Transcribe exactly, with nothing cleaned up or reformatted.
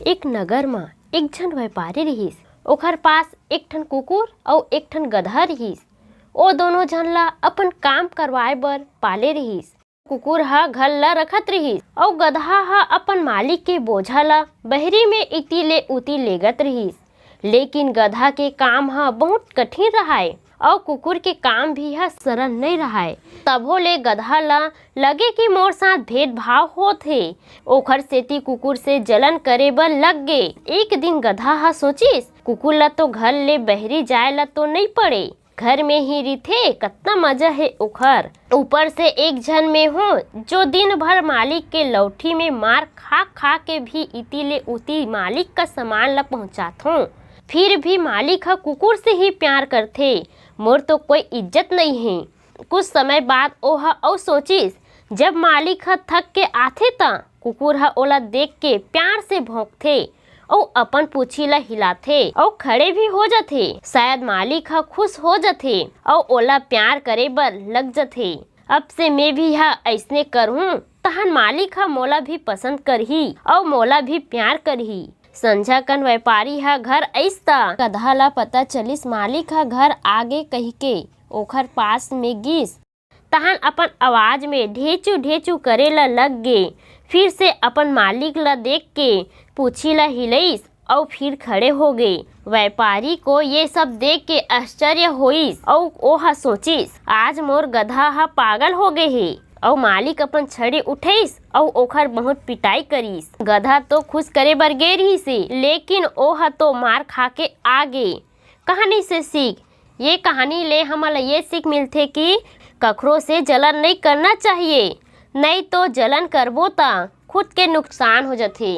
एक नगर म एक झन व्यापारी रिहिस। ओखर पास एक ठन कुकुर अउ एक ठन गदहा रिहिस। ओ दोनों झन ला अपन काम करवाए बर पाले रिहिस। कुकुर ह घर ला रखत रिहिस अउ गदहा ह अपन मालिक के बोझा ला बहरी में इती ले उती लेगत रिहिस। लेकिन गदहा के काम ह बहुत कठिन रहाय अउ कुकुर के काम भी ह सरल नइ रहाय। तभो ले गदहा ला लगे कि मोर साथ भेदभाव होत हे, ओखर सेती कुकुर से जलन करे बर लग गे। एक दिन गदहा ह सोचिस, कुकुर ला तो घर ले बहरी जाए ला तो नइ पड़े, घर में ही रिथे, कतना मजा हे ओखर। ऊपर से एक झन में हो, जो दिन भर मालिक के लौठी में मार खा खा के भी इती ले उती मालिक का सामान ला पहुंचाथों, फिर भी मालिक ह कुकुर से ही प्यार करथे। मोर तो कोई इज्जत नइ हे। कुछ समय बाद ओह अउ सोचिस, जब मालिक ह थक के आथे त कुकुर ह ओला देख के प्यार से भौंकथे अउ अपन पूछी ला हिलाथे अउ खड़े भी हो जथे। शायद मालिक ह खुश हो जथे अउ ओला प्यार करे बर लग जथे। अब से मैं भी ह अइसने करहूं, तहन मालिक ह मोला भी पसंद करही अउ मोला भी प्यार करही। संझा कन व्यापारी ह घर अइस त गदहा ला पता चलिस मालिक ह घर आगे कहिके। ओखर पास में गिस, तहन अपन आवाज में ढेचू ढेचू करे ला लग गे। फिर से अपन मालिक ला देख के पूछी ला हिलइस अउ फिर खड़े हो गे। व्यापारी को ये सब देख के आश्चर्य होइस अउ ओह सोचिस, आज मोर गदहा ह पागल हो गे हे अउ मालिक अपन छड़ी उठइस अउ ओखर बहुत पिटाई करिस। गदहा तो खुश करे बर गे रिहिस हे, लेकिन ओह तो मार खा के आ गे। कहानी से सीख। ये कहानी ले हमन ला ये सीख मिलथे कि कखरो से जलन नइ करना चाहिए, नइ तो जलन करबो त खुद के नुकसान हो जथे।